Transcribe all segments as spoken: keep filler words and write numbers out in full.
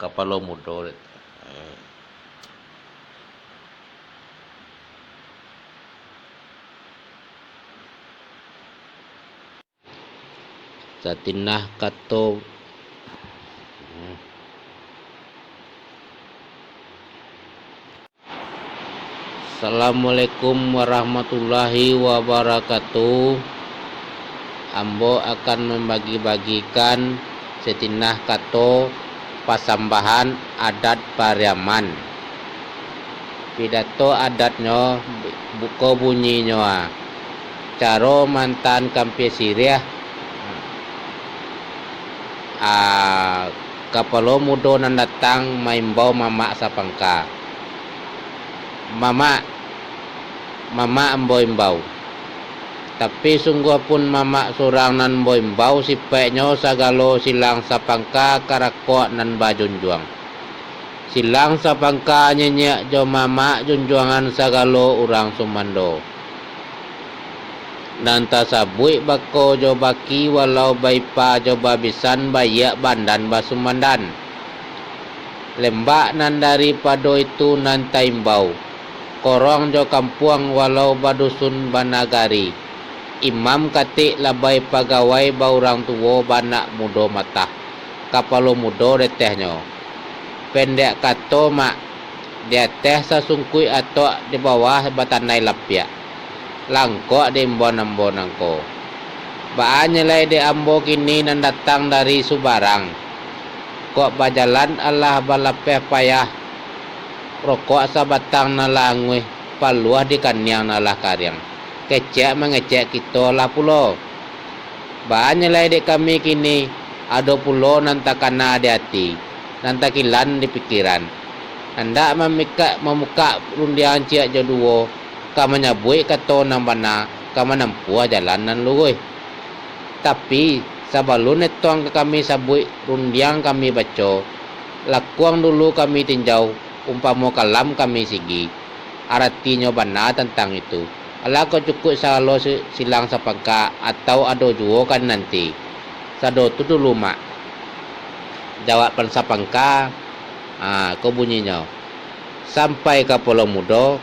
kapalo mudo. Satinah kato. Assalamualaikum warahmatullahi wabarakatuh. Ambo akan mambagi-bagikan satinah kato pasambahan adat Pariaman. Pidato adatnyo bu-, buko bunyinyo, a, caro mantan kampia siriah, a, kapalo mudo nan datang maimbau mamak sapangka. Mamak, mamak ambo imbau. Tapi sungguah pun mamak surang nan ambo imbau, sipaiknyo sagalo silang sapangka karakok nan bajunjuang. Silang sapangka nyinyek jo mamak junjuangan sagalo urang sumando. Nan tasabuik bako jo baki, walau baipa jo babisan, baiak bandan basumandan. Lembak nan daripado itu nan taimbau, korong jo kampuang walau badusun banagari, imam katik labai pagawai baurang tuo baanak mudo matah, kapalo mudo detehnyo. Pendek kato, mak, di ateh sasungkuik atok, di bawah batanai lapiak. Langkok di imbon ambo nangko. Baa nyo lai dek ambo kini nan datang dari subarang. Kok bajalan alah balapeh payah, rokok sabatang nan lah anguih, paluah di kaniang nan lah kariang. Kecek mangecek kito lah pulo. Baa nyo lai dek kami kini, ado pulo nan takana di ati, nan takilan di pikiran. Andak mamikak, mamukak rundiang ciek jo duo, ka manyabuik kato nan bana, ka manampuah jalan nan luruih. Tapi, sabalun etuang ka kami sabuik, rundiang kami baco, lakuang dulu kami tinjau, umpamo kalam kami sigi. Aratinyo bana tantang itu. Alah kok cukuik sagalo si-, silang sapangka, atau ado juo ka nanti? Sado tu dulu, mak. Jawaban sapangka, ha, ko bunyinyo. Sampai kapalo mudo,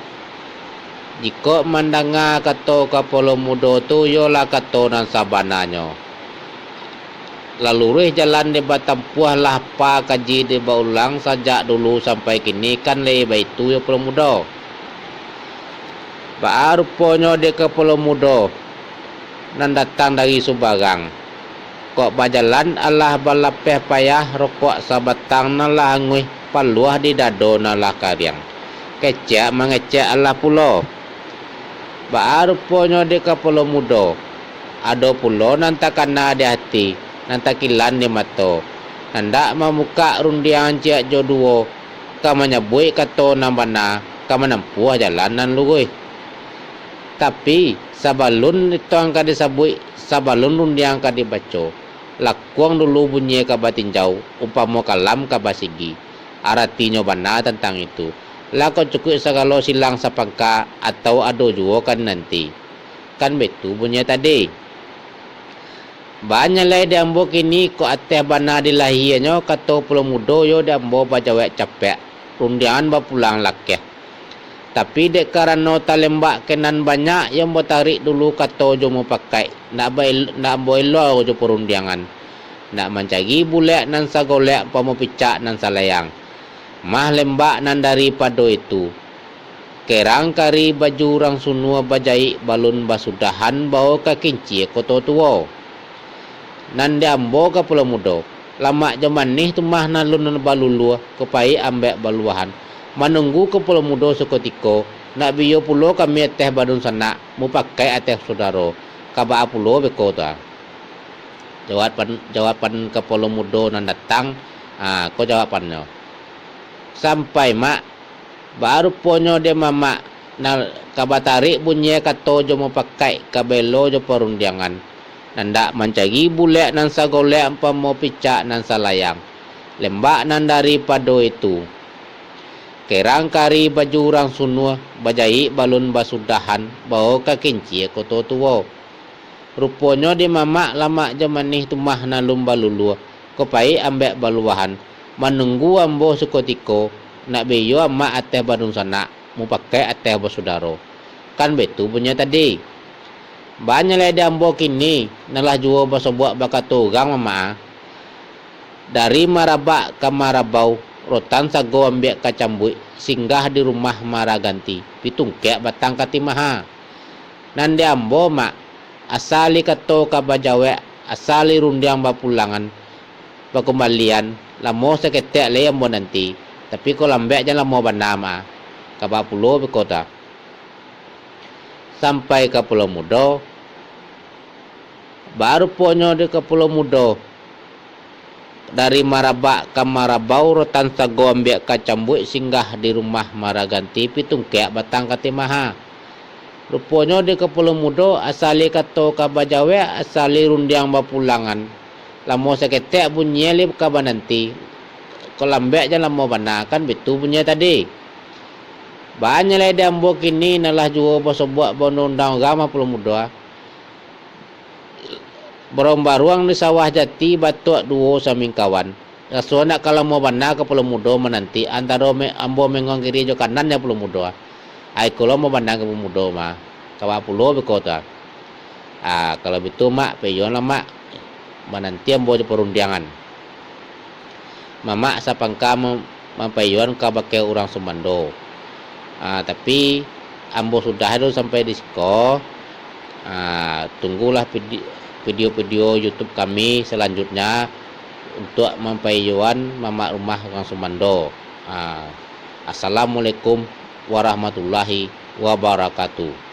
jikok mandanga kato kapalo mudo tu, iyolah kato nan sabananyo. Lah luruih jalan dek batampuah, lah pa kaji dek baulang, sajak dulu sampai kini kan lai baitu yo kapalo mudo. Baa ruponyo dek kapalo mudo nan datang dari subarang. Kok bajalan alah balapeh payah, rokok sabatang nan lah anguih, paluah di dado nan lah kariang. Kecek mangecek alah pulo. Baa ruponyo dek kapalo mudo, ado pulo nan takana di ati, nan takilan di mato, nan dak mamukak rundiang ciek jo duo, ka manyabuik kato nan bana, ka manampuah jalan nan luruih. Tapi, sabalun ituang ka disabuik, sabalun rundiang ka dibaco, lakuang dulu bunyi ka batinjau, umpamo kalam ka basigi. Aratinyo bana tantang itu. Lah kok cukuik sagalo silang sapangka, atau ado juo kan nanti? Kan baitu bunyi tadi. Baa nyo lai di ambo kini, kok ateh bana di lahianyo, kato pulo mudo yo di ambo bajawek capek, rundiangan bapulang lakeh. Tapi dek karano talembak ka nan banyak, yo ambo tarik dulu kato jo mupakaik, ndak ba-, ndak ambo elo jo parundiangan, ndak mancari bulek nan sagolek, umpamo picak nan salayang. Mah lembak nan daripado itu. Kerang kari baju urang sunua bajaik, balun basudahan, bao ka kincia koto tuo. Nan di ambo kapalo mudo, lamak jo manih tu mah nan alun balulua, ko paik ambek baluahan. Manunggu kapalo mudo sakutiko, nak biyo pulo kami ateh badunsanak, mupakaik ateh sudaro. Ka baa pulo beko tu, ah? Jawaban, jawaban kapalo mudo nan datang, ah, ko jawabannyo. Sampai, mak, baa ruponyo dek mamak, nan ka batarik bunyi kato jo mupakaik, ka baelo jo parundiangan, nan dak mancari bulek nan sagolek, umpamo picak nan salayang. Lembak nan daripado itu. Kerang kari baju urang sunua, bajaik balun basudahan, bao ka kincia koto tuo. Ruponyo di mamak lamak jo manih tu mah nan alun balulua, ko paik ambek baluahan. Manunggu ambo sakutiko, nak baiyo amak ateh badunsanak, mupakaik ateh basudaro. Kan baitu bunyi tadi. Baa nyo lai di ambo kini, nan lah juo basobuak bakato urang mamak a. Dari marabak ka marabau, rotan sago ambiak ka cambuik, singgah di rumah maraganti, pitungkek batang ka timaha. Nan di ambo, Mak, asa lai kato ka bajawek, asa lai rundiang bapulangan, bakumbalian, lamo saketek lai ambo nanti, tapi kok lambek jan lamo bana, Mak, ka baa pulo beko tu. Sampai ka Pulau Mudo, baa ruponyo di ka Pulau Mudo, dari marabak ka marabau, rotan sago ambiak ka cambuik, singgah di rumah maraganti, pitungkek batang ka timaha. Ruponyo di ka Pulau Mudo, asa lai kato ka bajawek, asa lai rundiang bapulangan. Lamo saketek bunyi lai ka bananti. Kok lambek jan lamo bana, kan baitu bunyi tadi. Baa nyo lai di ambo kini, nan lah juo basobuak baundang-undang urang mah Pulau Mudo a. Baruang-baruang di sawah jati, batuak duo samingkawan. Raso nak ka lamo bana ka Pulau Mudo mananti, antaro me-, ambo mengong kiri jo kanan jo Pulau Mudo a. Ai ko lamo bana ka Pulau Mudo mah, ka baa pulo beko tu a. Ah, kalau bitu, Mak, paiyoanlah, Mak, mananti ambo jo parundiangan. Mamak sapangka mem-, mampaiyoan kabake urang sumando. Ah, tapi ambo sudah dulu sampai di siko. Ah, tunggulah vidi-, video-video YouTube kami salanjutnya untuak mampaiyoan mamak rumah urang sumando. Ah, Assalamualaikum warahmatullahi wabarakatuh.